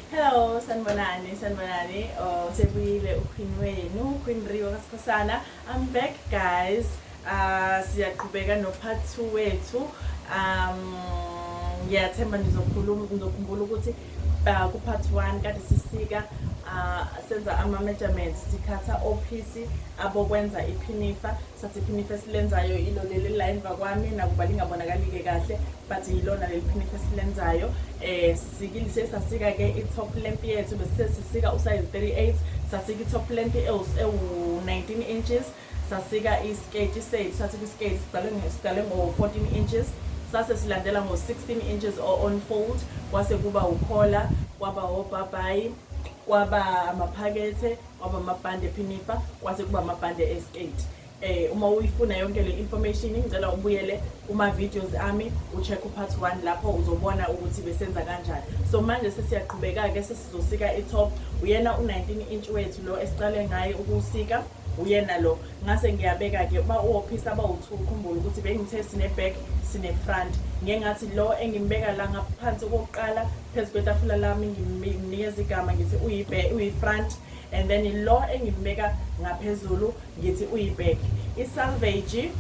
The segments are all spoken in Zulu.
Hello, sanibonani, sanibonani. Oh, sebuyile uQueen wenu, Queen Rio kaSikhosana. I'm back, guys. Siyaqhubeka no part 2 wethu. Ngiyathemba nizokhuluma, nizokhumbula ukuthi ku part 1 kade sisika, senza ama measurements, sikhatha ophisi abokwenza iphinifa. Sathi iphinifa esilenzayo ilo leli la emva kwami, nakuba lingabonakali-ke kahle, but yilona leli phinifa esilenzayo. Sisikile, sesasika-ke i-top length yethu. Bese sisika usize 38, sasika i-top length ewu-19 inches, sasika isketi sethu. Sathi kwisketi siqale ngo-14 inches, sase silandela ngo-16 inches on fold, kwase kuba ukhola, kwaba obhabhayi, kwaba amaphakethe, kwaba amabhande ephinifa, kwase kuba amabhande esketi. Uma uyifuna yonke le information, ngicela ubuyele kuma videos ami, ucheck upart 1, lapho uzobona ukuthi besenza kanjani. So manje sesiyaqhubeka ke, sesizosika i-top. Uyena u19 inch wethu lo esiqale ngaye ukusika, uyena lo. Ngase ngiyabeka ke uma uwophisa abawu2. Khumbula ukuthi bengithe sine back, sine front. Ngeke ngathi lo engimbeka la ngaphansi kokuqala phezu kwetafula lami, ngimnikeza igama, ngithi uyi-front, and then lo engimbeka ngaphezulu ngithi uyi-back. I-selvage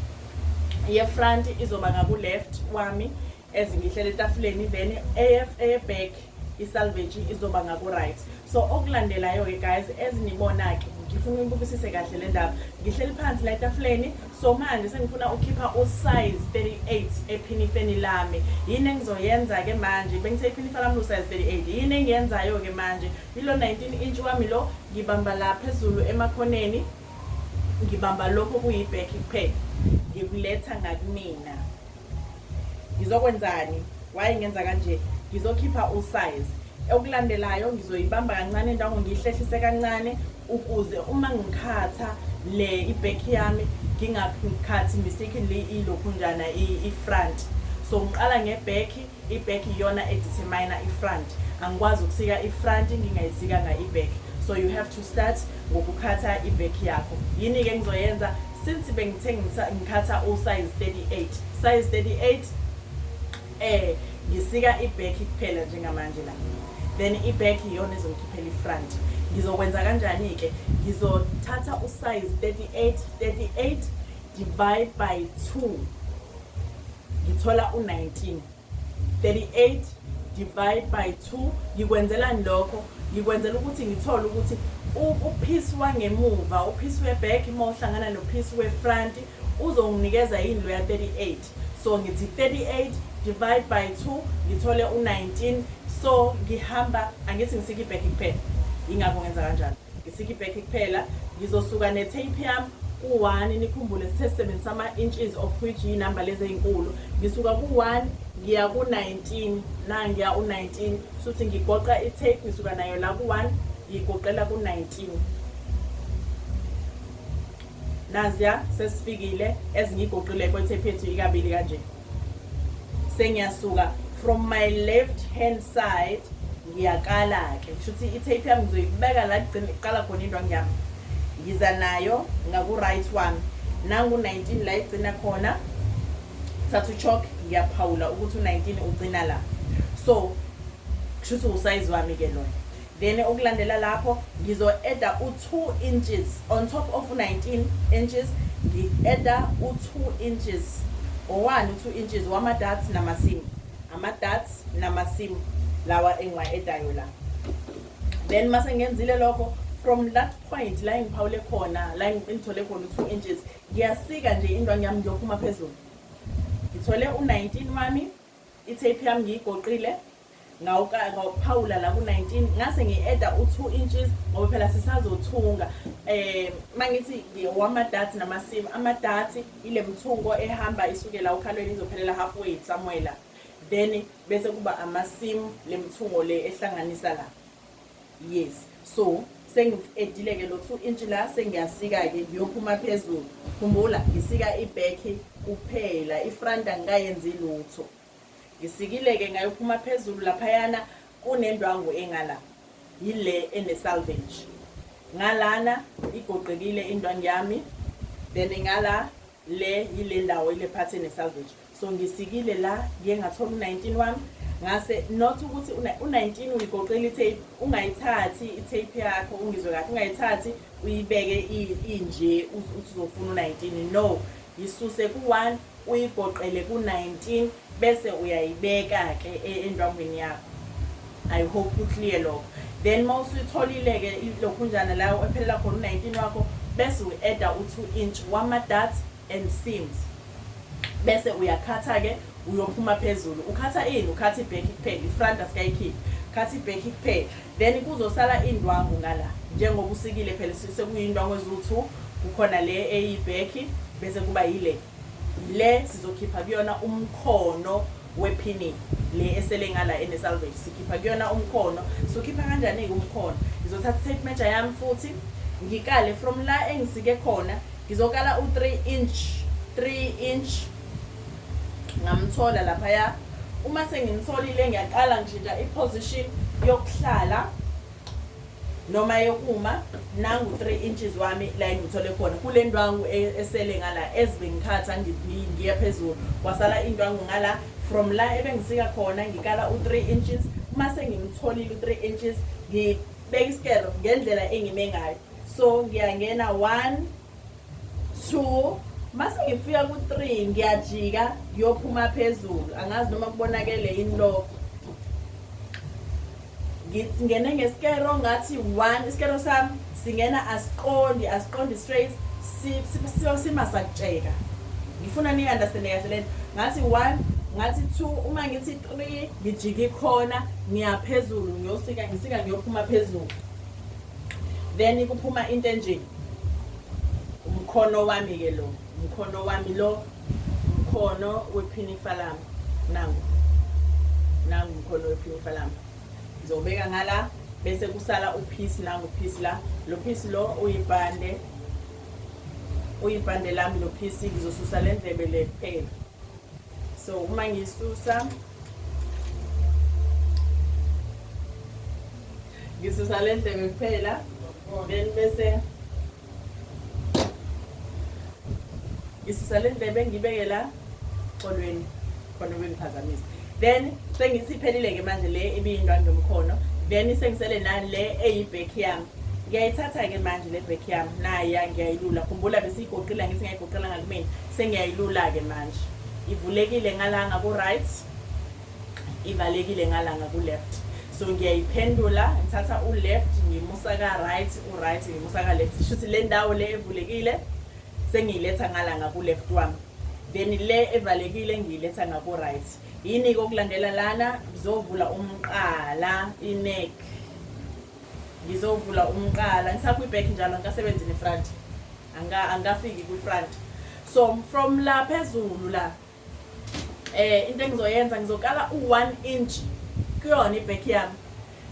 ye-front izoba ngaku-left wami as ngihlele etafuleni, then eye-back i-selvage izoba ngaku-right. So okulandelayo-ke, guys, ezinibona-ke, ngifuna uyibukisise kahle le ndaba. Ngihleli phansi la etafuleni. So manje sengifuna ukukhipha usize 38 ephinifeni lami. Yini engizoyenza-ke manje? Bengithe iphinifa lami lu-size 38. Yini engiyenzayo-ke manje? Yilo 19 inch wami lo, ngibamba la phezulu emakhoneni, ngibamba lokho kuyi-back kuphela, ngikuletha ngakumina. Ngizokwenzani? Why ngenza kanje? Ngizokhipha usize. Okulandelayo, ngizoyibamba kancane indawo, ngiyihlehlise kancane ukuze uma ngikhatha le i-back yami ngingakhathi mistakenly ilokhunjana i-front. So ngiqala nge-back. I-back iyona edetermine i-front. Angikwazi ukusika i-front ngingayisikanga i-back, so you have to start ngokukhatha i-back yakho. Yini-ke engizoyenza since bengithe ngikhatha usize 38? Size 38, ngisika i-back kuphela njengamanje la, then i-back iyona ezongikhiphela i-front. Ngizokwenza kanjani-ke? Ngizothatha usize 38, 38 divide by 2, ngithola u-19. 38 divide by 2. Ngikwenzelani lokho? Ngikwenzela ukuthi ngithole ukuthi upiece wangemuva, upiece we-back, uma uhlangana nopiece we-front uzonginikeza yini loya 38. So ngithi 38 divide by 2, ngithole u-19. So ngihamba, angithi ngisika i-back kuphela, yingakho ngenza kanjalo, ngisika i-back kuphela. Ngizosuka ne-tape yami ku-1. Nikhumbule sithe sisebenzisa ama-inches, of which yinamba lezi ey'nkulu. Ngisuka ku-1 ngiya ku-19 na, ngiya u-19 suthi ngigoqa i-tape, ngisuka nayo la ku-1, ngiyigoqela ku-19. Naziya, sesifikile. Ezingigoqile kwe-tape yethu ikabili kanje. Sengiyasuka from my left hand side, ngiyakala-ke, kusho ukuthi i-tape yami ngizoyibeka la kugcina iqala khona indwangu yami. Ngiza nayo ngaku-right wami, nangu-19 la igcina khona. Thatha uchalk, ngiyaphawula ukuthi u-19 ugcina la. So kusho ukuthi usayizi wami-ke loyo. Then okulandela lapho, ngizo-adda u-2 inches on top of u-19 inches. Ngi-adda u-2 inches owani? U-2 inches wama-darts nama-seam, ama-darts nama-seam lawa engiwa-addayo la. Then mase ngenzile lokho, from that point la engiphawule khona, la engithole khona u-2 inches, ngiyasika nje indwangu yami, ngiyophuma phezulu. Ngithole u-19 wami, i-tape yami ngiyigoqile, ngawuphawula la ku-19, ngase ngi-adda u-2 inches ngoba phela sisazothunga. Mangithi wama-darts nama-seam, ama-darts ile mthungo ehamba isuke la ukhalweni izophelela halfway somewhere la, then bese kuba ama-seam, le mthungo le ehlanganisa la. Yes, so sengi-addile-ke lo 2 inch la, sengiyasika-ke, ngiyophuma phezulu. Khumbula, ngisika i-back kuphela, i-front angikayenzi lutho. Ngisikile-ke, ngayophuma phezulu laphayana. Kunendwangu engala, yile ene-selvage ngalana, igoqekile indwangu yami. Then ngala le yile ndawo, ile part ene-selvage. So ngisikile la, ngiye ngathola u-19 wami. Ngase not ukuthi u-19 uyigoqela i-tape, ungayithathi i-tape yakho, ungizwe kahle, ungayithathi uyibeke inje uthi uzofuna u-19. No, yisuse ku-1 uyigoqele ku-19 bese uyayibeka-ke endwangwini yakho. I hope ku-clear lokho. Then uma usuyitholile-ke ilokhunjana la ephelela khona u-19 wakho, bese u-adda u-2 inch wama-darts and seams, bese uyakhatha-ke uyophuma phezulu. Ukhatha ini? Ukhatha i-back kuphela, i-front asikayikhiphi, khatha i-back kuphela. Then kuzosala indwangu ngala njengoba usikile phela, sekuyindwangu eziwu-2, kukhona le eyi-back bese kuba yile le sizokhipha kuyona umkhono wephinifa. Le esele ngala ene-selvage sikhipha kuyona umkhono. Sikhipha kanjani-ke umkhono? Ngizothatha i-tape measure yami futhi ngikale from la engisike khona. Ngizokala u-3 inch, 3 inch ngamthola laphaya. Uma sengimtholile, ngiyaqala ngishintsha i-position yokuhlala noma yokuma. Nangu 3 inches wami la engithole khona kule ndwangu esele ngala ezibengikhatha ngiya phezulu, kwasala indwangu ngala. From la ebengisika khona ngikala u-3 inches. Uma sengimtholile u-3 inches, ngibeka isikelo ngendlela engime ngayo. So ngiyangena 1, 2, mase ngifika ku-3 ngiyajika ngiyophuma phezulu. Angazi noma kubonakele yini lokho. Ngingene ngesikero ngathi 1, isikero sami singena asiqondi, asiqondi straight, sima sakutsheka. Ngifuna ni-understande kahle lento. Ngathi 1, ngathi 2, uma ngithi 3 ngijika ikhona, ngiyaphezulu ngiyosika, ngisika ngiyophuma phezulu. Then kuphuma into enje, umkhono wami-ke lo, umkhono wami lo, umkhono wephinifa lami. Nangu, nangu umkhono wephinifa lami. Ngizobeka ngala bese kusala u-piece. Nangu piece la, lo piece lo uyibhande, uyibhande lami lo piece. Ngizosusa le ndlebe le kuphela. So uma ngisusa, ngisusa le ndlebe kuphela, then bese ngisusa le ndlebe ngibeke la xolweni khona ubengiphazamisa. Then sengithi iphelile-ke manje le ibiyindwangu yomkhono. Then sengisele nale eyi-back yami. Ngiyayithatha-ke manje le back yami, naya ngiyayilula. Khumbula besiyigoqile, ngithi ngiyayigoqela ngakumina. Sengiyayilula-ke manje, ivulekile ngala ngaku-right, ivalekile ngala ngaku-left. So ngiyayiphendula, ngithatha u-left ngimusa ka-right, u-right ngimusa ka-left. Shuthi le ndawo le evulekile sengiyiletha ngala ngaku-left wami, then le evalekile ngiyiletha ngaku-right. Yini-ke okulandela lana? Ngizovula umqala, i-neck. Ngizovula umqala ngisakwi-back njalo, angikasebenzi ne-front, angikafiki kwi-front. So from la phezulu la, into engizoyenza, ngizokala u-1 inch kuyona i-back yami.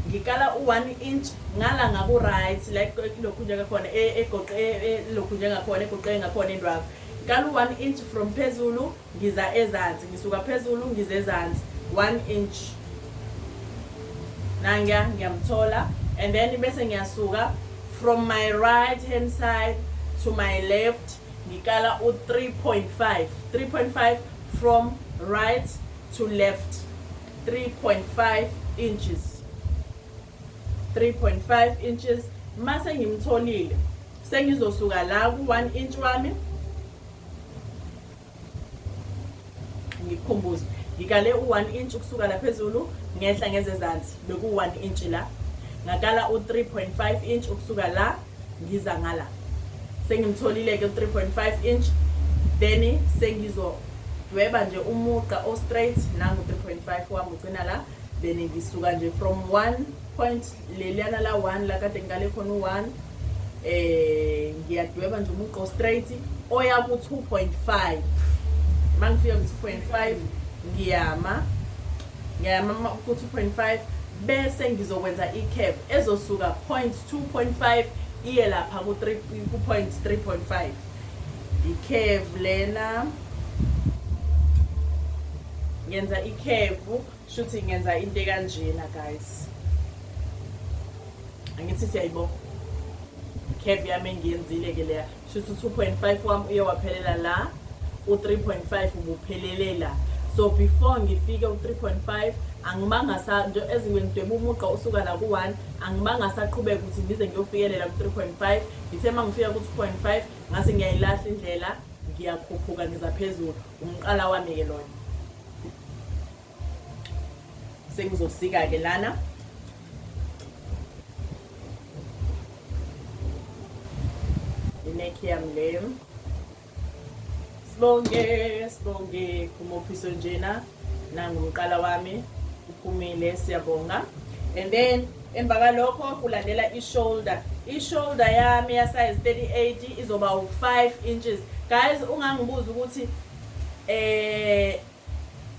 Ngikala u-1 inch ngala ngaku-right, like lokhu njengakhona egoqe, lokhu njengakhona egoqe ngakhona indwangu. Ngikala u-1 inch from phezulu ngiza ezansi, ngisuka phezulu ngize ezansi, 1 inch. Nangiya ngiyamthola. And then bese ngiyasuka from my right hand side to my left, ngikala u-3.5, 3.5 from right to left, 3.5 inches, 3.5 inches. Mase ngimtholile, sengizosuka la ku-1 inch wami. Ngikukhumbuze, ngikale u-1 inch ukusuka la phezulu ngehla ngezezansi, beku-1 inch la. Ngakala u-3.5 inch ukusuka la ngiza ngala. Sengimtholile-ke u-3.5 inch, then sengizodweba nje umugqa o-straight. Nangu 3.5 wami ugcina la. Then ngisuka nje from 1 point leliyana la 1 la kade ngikale khona u-1, ngiyadweba nje umugqa straight oya ku-2.5. Mangifika ku-2.5 ngiyama, ngiyama ku-2.5, bese ngizokwenza i-curve ezosuka point 2.5 iye lapha ku-3, ku-point 3.5. I-curve lena, ngenza i-curve, shuthi ngenza into ekanjena, guys. Angithi siyayibona curve yami engiyenzile ke leya? Shuthi u-2.5 wami uye waphelela la, u-3.5 ubuphelele la. So before ngifike u-3.5 Angibanga sa nje ezingidweba umugqa usuka la ku-1, angibanga saqhubeka ukuthi ngize ngiyofikelela ku-3.5. Ngithe uma ngifika ku-2.5 ngase ngiyayilahla indlela, ngiyakhuphuka ngiza phezulu. Umqala wami-ke loyo. Sengizosika-ke lana. Inekhi yami leyo. Sibonge, sibonge kumophiso njena. Nangu umqala wami uphumile, siyabonga. And then emva kalokho kulandela i-shoulder. I-shoulder yami ya size 38 izoba u-5 inches. Guys, ungangibuza ukuthi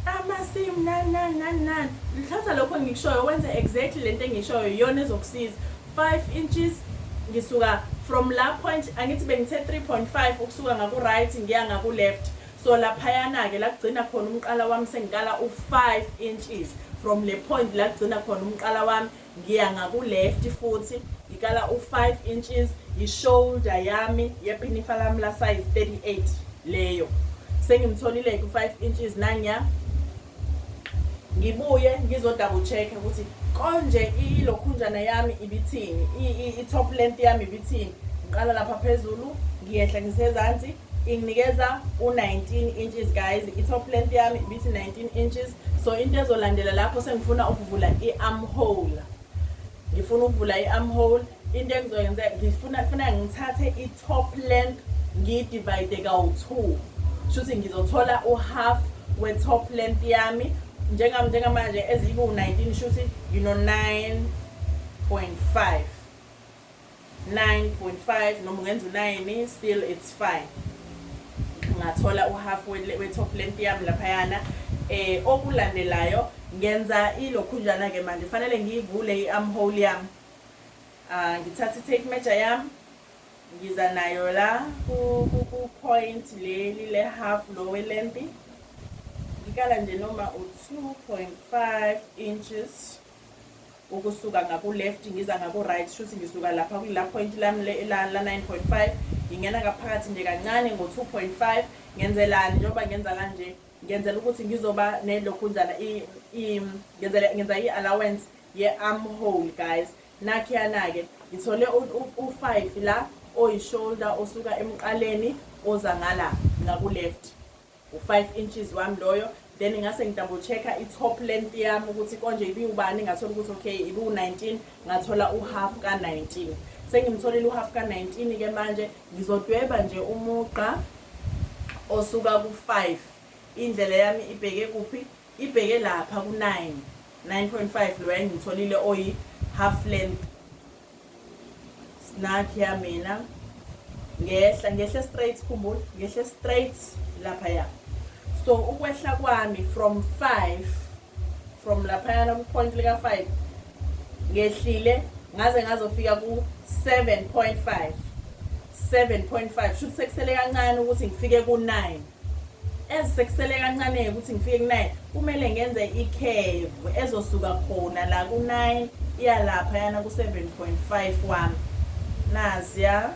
amasim nani nani nani nani. Thatha lokho engikushoyo wenze exactly lento engishoyo, iyona ezokusiza. 5 inches ngisuka from la point, angithi bengithe 3.5 ukusuka ngaku right ngiya ngaku left. So laphayana ke la kugcina khona umqala wami sengikala u5 inches from le point la kugcina khona umqala wami ngiya ngaku left, futhi ngikala u5 inches, i-shoulder yami yephinifa lami la size 38 leyo. Sengimtholile ku5 inches nanya. Ngibuye ngizo double check ukuthi konje ilokhunjana yami ibithini, i-top length yami ibithini. Ngiqala lapha phezulu ngiyehla ngisezansi, inginikeza u-19 inches guys. I-top length yami ibithi 19 inches. So into ezolandela lapho, sengifuna ukuvula i-armhole. Ngifuna ukuvula i-armhole, into engizoyenza ngifuna kufuna ngithathe i-top length ngiyidivide kawu-2, shuthi ngizothola u-half we-top length yami. Njengamanje eziku-19, shuthi ngino-9.5, 9.5 noma ungenza u-9, still it's fine. Ngathola u-half we-top length yami laphayana. Okulandelayo ngenza ilokhunjana ke manje, fanele ngiyivule i-armhole yami. Ngithatha i-tape measure yami, ngiza nayo la ku point leli le half lo we length, ngikala nje noma u-2.5 inches ukusuka ngaku left ngiza ngaku right, shuthi ngisuka lapha kula point lami la 9.5, ngingena ngaphakathi nje kancane ngo 2.5. Ngenzelani njengoba ngenza kanje? Ngenzela ukuthi ngizoba nelokhunjana, ngenzela ngenza i-allowance ye-armhole guys. Nakhiyana-ke ngithole u-5 la oyi-shoulder osuka emqaleni oza ngala ngaku-left, u-5 inches wami loyo. Then ngase ngidouble checka i-top length yami ukuthi konje ibiwubani, ngathola ukuthi okay, ibiwu-19, ngathola u-half ka-19. Sengimtholile u-half ka-19 ke manje, ngizodweba nje umugqa osuka ku-5, indlela yami ibheke kuphi? Ibheke lapha ku-9, 9.5 lo engimtholile oyi half length. Snack ya mina, ngehla, ngehle straight, khumbula ngehle straight laphaya. So ukwehla kwami from 5, from laphayana ku-point lika 5, ngehlile ngaze ngazofika ku 7.5, 7.5, shuthi sekusele kancane ukuthi ngifike ku 9. Ezisekusele kancane ukuthi ngifike ku-9, kumele ngenze i-curve ezosuka khona la ku-9 iya lapha yana ku-7.5 wami. Naziya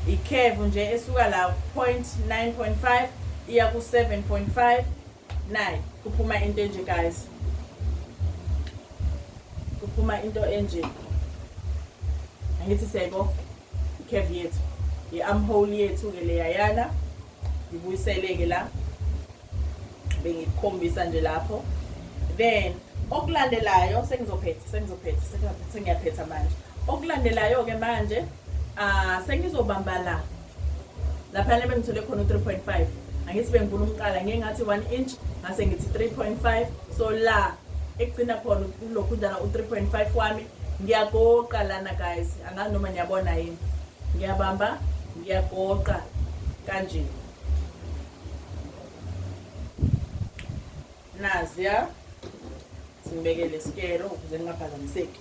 i-curve nje esuka la point 9.5 iya ku-7.5. Nayi kuphuma into enje guys, kuphuma into enje. Angithi siyayibona i-curve yethu, i-armhole yethu-ke leyayana. Ngibuyisele-ke la bengikukhombisa nje lapho. Then okulandelayo sengizophetha, sengizophetha, sengiyaphetha manje. Okulandelayo-ke manje, sengizobamba la laphana bengithole khona u-3.5. Angithi bengifuna umqala, ngeke ngathi 1 inch, ngase ngithi 3.5. So la ekugcina khona kulokhunjana u-3.5 wami, ngiyagoqa lana guys, angazi noma niyabona yini. Ngiyabamba, ngiyagoqa kanje, naziya. Singibekele isikelo ukuze ngingaphazamiseki.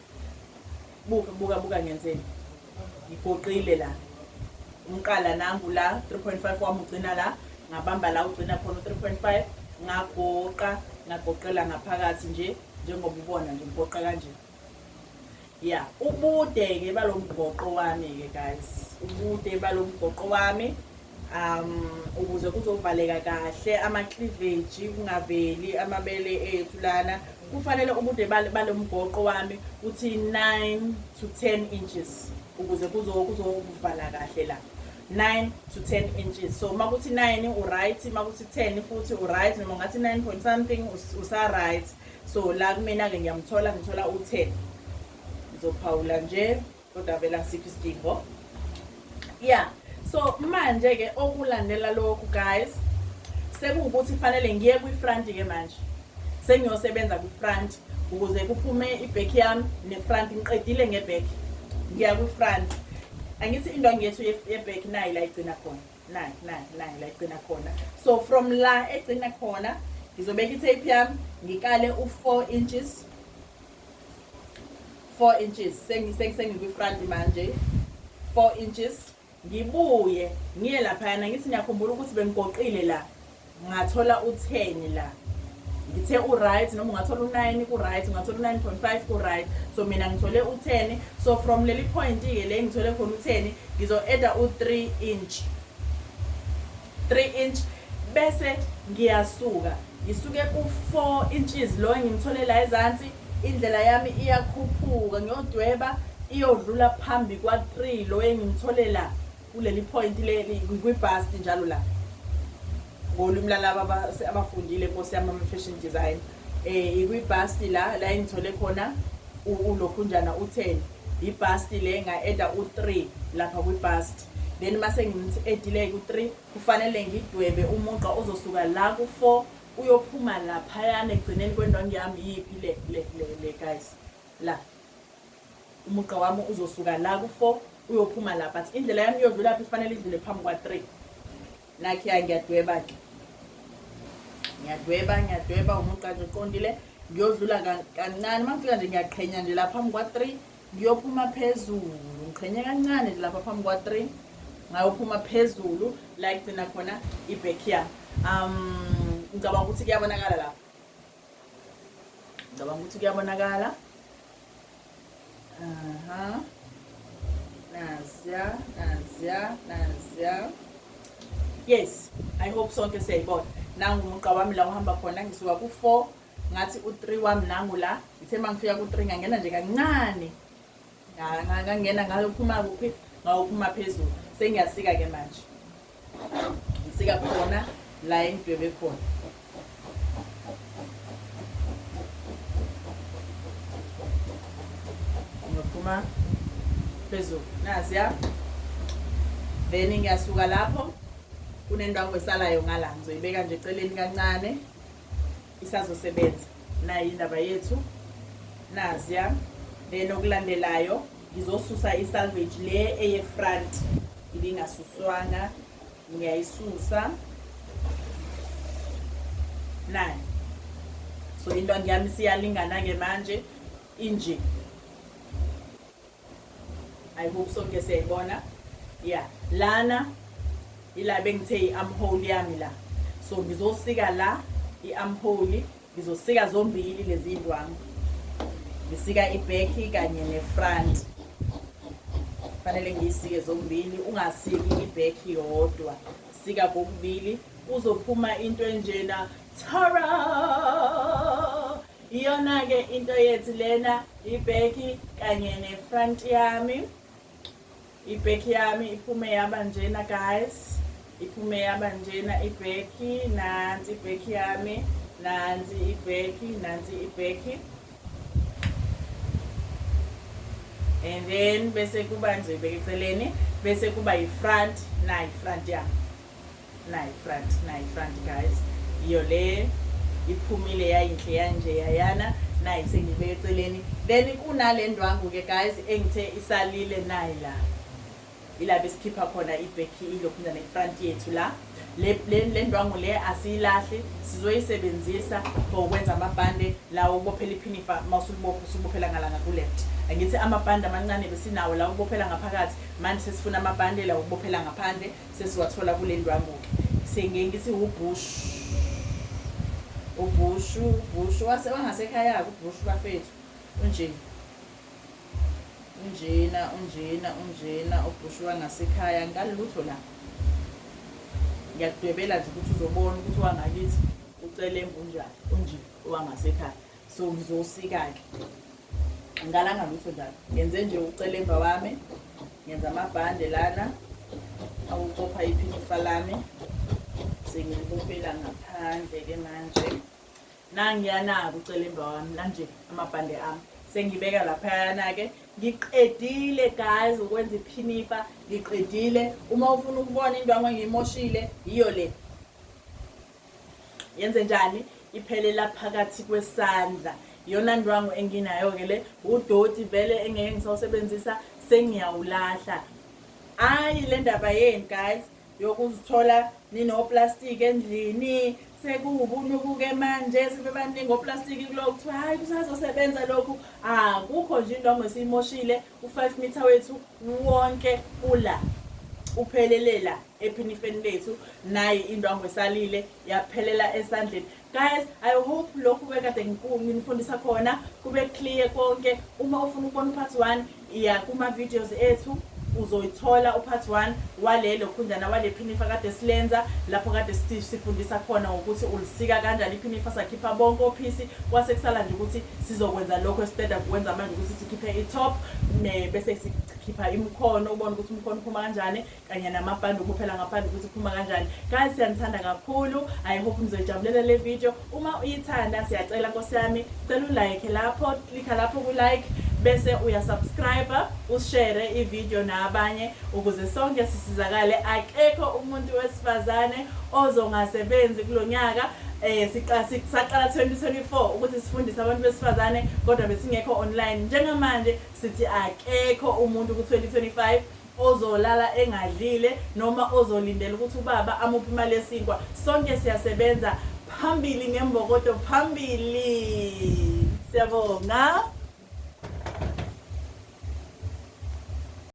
Buka, buka, buka, ngenzeni? Ngigoqile la umqala, nangu la 3.5 wami ugcina la, ngabamba la ugcina khona u-3.5, ngagoqa, ngagoqela ngaphakathi nje njengoba ubona nje, ngigoqa kanje ya. Ubude-ke balo mgoqo wami-ke guys, ubude balo mgoqo wami Ukuze kuzovaleka kahle ama-cleavage, kungaveli amabele ethu lana, kufanele ubude balo mgoqo wami uthi 9 to 10 inches ukuze kuzovala kahle la. 9 to 10 inches. So uma kuthi 9 u-right, uma kuthi 10 futhi u-right, noma ungathi 9 point something usa-right. So la kumina-ke ngiyamthola, ngithola u-10. Ngizophawula nje, kodwa vele asikho isidingo. Yeah, so manje-ke okulandela lokhu guys, sekuwukuthi fanele ngiye kwi-front-ke manje. Sengiyosebenza kwi-front ukuze kuphume i-back yami ne-front. Ngiqedile nge-back, ngiya kwi-front. Angithi indwangu yethu ye-back nayi la igcina khona, nayi nayi nayi la igcina khona. So from la egcina khona ngizobeka i-tape yami, ngikale u-4 inches, 4 inches. Sengikwi-front manje, 4 inches. Ngibuye ngiye laphayana. Ngithi niyakhumbula ukuthi bengigoqile la, ngathola u-10 la. Ngithe u-right, noma ungathola u-9 ku-right, ungathola u-9.5 ku-right. So mina ngithole u-10. So from leli point-ke le ngithole khona u-10, ngizo-adda u-3 inch, 3 inch, bese ngiyasuka, ngisuke ku-4 inches lo engimthole la ezansi. Indlela yami iyakhuphuka, ngiyodweba, iyodlula phambi kwa-3 lo engimthole la kuleli point leli kwi-bust njalo la, ngolwimi lalaba abafundile, nkosi yami, ama-fashion design. Ikwi-bust la, la engithole khona ulokhunjana u-10, i-bust le, nga-adda u-3 lapha kwi-bust. Then mase ngimu-addile ku-3, kufanele ngidwebe umugqa ozosuka la ku-4 uyophuma laphayana ekugcineni kwendwangu yami. Yiphi le le le le guys? La umugqa wami uzosuka la ku-4 uyophuma la, but indlela yami iyodlula phi? Kufanele idlule phambi kwa-3. Nakhiya, ngiyadweba-ke, ngiyadweba, ngiyadweba umugqa nje uqondile. Ngiyodlula kancane, uma ngifika nje ngiyaqhenya nje la phambi kwa-3, ngiyophuma phezulu. Ngiqhenye kancane nje lapha phambi kwa-3, ngayophuma phezulu la igcina khona i-back yami. Ngicabanga ukuthi kuyabonakala lapho, ngicabanga ukuthi kuyabonakala. Aha, naziya, naziya, naziya. Yes, I hope sonke siyayibona. Nangu umugqa wami la uhamba khona. Ngisuka ku-4, ngathi u-3 wami nangu la. Ngithe uma ngifika ku-3, ngangena nje kancane, ngangena ngayophuma kuphi? Ngayophuma phezulu. Sengiyasika-ke manje, ngisika khona la engidwebe khona. Ngiyophuma phezulu, naziya. Then ngiyasuka lapho, kunendwangu esalayo ngala, ngizoyibeka nje eceleni kancane, isazosebenza. Nayi indaba yethu, naziya. Then okulandelayo ngizosusa i-selvage le eye-front, ibingasuswanga, ngiyayisusa nayi. So indwangu yami siyalingana-ke manje, inje. I hope sonke siyayibona. Yeah, lana ila bengithe i-armhole yami la. So ngizosika la i-armhole, ngizosika zombili lezi ndwangu, ngisika i-back kanye ne-front. Fanele ngiyisike zombili, ungasiki i-back yodwa, sika kokubili. Uzophuma into enjena. Tara! Iyona-ke into yethu lena, i-back kanye ne-front yami. I-back yami iphume yaba njena guys, iphume yaba njena i-back. Nansi i-back yami, nansi i-back, nansi i-back. And then bese kuba, ngizoyibeka eceleni, bese kuba i-front. Nayi i-front yami, nayi front, nayi front guys, iyo le iphumile yayinhle yanje yayana. Nayi sengiyibeka eceleni. Then kunale ndwangu-ke guys engithe isalile, nayi la, ila besikhipha khona i-back, ilokhunjana, i-front yethu la. Le ndwangu le asiyilahli, sizoyisebenzisa for ukwenza amabhande la ukubophela iphinifa. Mawusulibopha, usubophela ngala ngaku-left. Angithi amabhande amancane besinawo la ukubophela ngaphakathi, manje sesifuna amabhande la ukubophela ngaphandle, sesiwathola kule ndwangu-ke. Sengike ngithi ubhushu, ubhushu, ubhushu wangasekhaya-ke, ubhushu bafethu unje, unjena, unjena, unjena ubhushu wangasekhaya. Ngalutho la. Ngiyakudwebela nje ukuthi uzobona ukuthi wangakithi ucelemba unjani, unje owangasekhaya. So ngizowusika-ke, ngikalanga lutho njalo, ngenze nje ucelemba wami, ngenza amabhande lana awukopha iphinifa lami, sengilibophela ngaphandle-ke manje. Nangiyanaka ucelemba wami nanje, amabhande ami sengibeka laphayana-ke. Ngiqedile guys ukwenza iphinifa, ngiqedile. Uma ufuna ukubona indwangu engiyimoshile, yiyo le. Yenze njani? Iphelela phakathi kwesandla. Iyona ndwangu enginayo-ke le, udoti vele engeke ngisawusebenzisa, sengiyawulahla. Ayi le ndaba yenu guys yokuzithola ninoplastiki endlini, sekuwubunuku-ke manje, sebebaningi oplastiki kulo, kuthiwa hhayi kusazosebenza lokhu. Akukho nje indwangu esiyimoshile, u-5 meter wethu wonke ula uphelele la ephinifeni lethu. Nayi indwangu esalile yaphelela esandleni. Guys, I hope lokhu bekade nginifundisa khona kube clear konke. Uma ufuna ukubona upart 1, iya kuma-videos ethu, uzoyithola upart 1 walelo khunjana wale phinifa kade silenza, lapho kade sifundisa khona ngokuthi ulisika kanjani iphinifa. Sakhipha bonke ophisi, kwase kusala nje ukuthi sizokwenza lokho esiqeda kukwenza manje, ukuthi sikhiphe i-top bese sikhipha imikhono, ubone ukuthi umkhono uphuma kanjani, kanye namabhande ukuphela ngaphandle ukuthi kuphuma kanjani. Guys, siyanithanda kakhulu. I hope nizoyijabulela le video. Uma uyithanda, siyacela nkosi yami, cela ulike lapho, clicka lapho ku-like, bese uyasubscribe, ushare i-video nabanye ukuze sonke sisizakale. Akekho umuntu wesifazane ozongasebenzi kulo nyaka. Saqala 2024 ukuthi sifundise abantu besifazane, kodwa besingekho online. Njengamanje sithi akekho umuntu ku-2025 ozolala engadlile noma ozolindela ukuthi ubaba amuphe imali yesinkwa. Sonke siyasebenza. Phambili ngembokodo, phambili! Siyabonga.